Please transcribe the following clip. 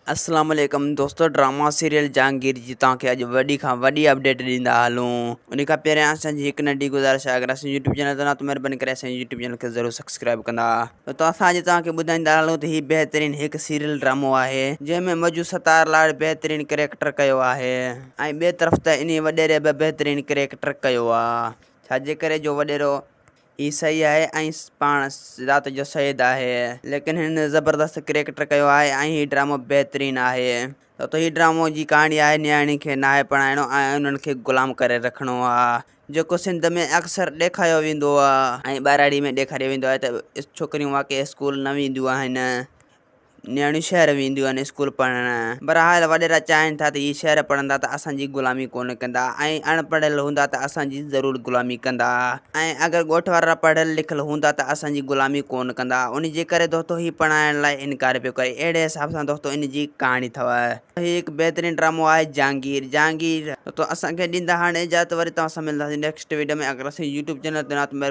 اسلام عليڪم دوستو ڊراما سيريل جهانگير جي توهان کي اڄ وڏي کان وڏي اپڊيٽ ڏيندا هلون ان کان پهريان اسان جي هڪ ننڍي گذارش آهي اگر اسان يوٽيوب چينل تي نه ته مهرباني ڪري اسان يوٽيوب چينل کي ضرور سبسڪرائب ڪندا ته اسان اڄ توهان کي ٻڌائيندا هلون ته هي بهترين هڪ سيريل ڊرامو آهي جنهن ۾ مجو ستار لاڙ بهترين ڪريڪٽر ڪيو آهي ۽ ٻئي طرف ته انهي وڏيري به بهترين ڪريڪٽر ڪيو آهي ڇا جي ڪري جو وڏيرو هي صحيح آهي ۽ پاڻ ذات جو سيد آهي ليڪن هن زبردست ڪريڪٽر ڪيو آهي ۽ هي ڊرامو بهترين آهي ته هي ڊرامو جي ڪهاڻي آهي نياڻين کي ناهي پڙهائڻو ۽ انهن کي غلام ڪري رکڻو آ جيڪو سنڌ ۾ اڪثر ڏيکايو ويندو آ ۽ ٻهراڙي ۾ ڏيکاريو ويندو آهي ته ڇوڪريون واقعي اسڪول نه وينديون آهن نياڻيون شهر وينديون آهن اسڪول پڙهڻ. بھرحال وڏيرا چاهين ٿا ته هي شهر پڙهندا ته اسان جي غلامي ڪونه ڪندا ۽ اڻ پڙهيل هوندا ته اسان جي ضرور غلامي ڪندا ۽ اگر ڳوٺ وارا پڙهيل لکيل هوندا ته اسان جي غلامي ڪونه ڪندا ان جي ڪري دوستو هي پڙهائڻ لاء انڪار پيو ڪري اهڙي حساب سان دوستو ان جي ڪهاڻي اٿو. هي هڪ بهترين ڊرامو آهي جهانگير جهانگير دوستو اسان کي ڏيندا هاڻي اجازت وري توهان سان ملنداسين نيڪسٽ ويڊيو ۾ اگر اسان يوٽيوب چينل تي نه ته.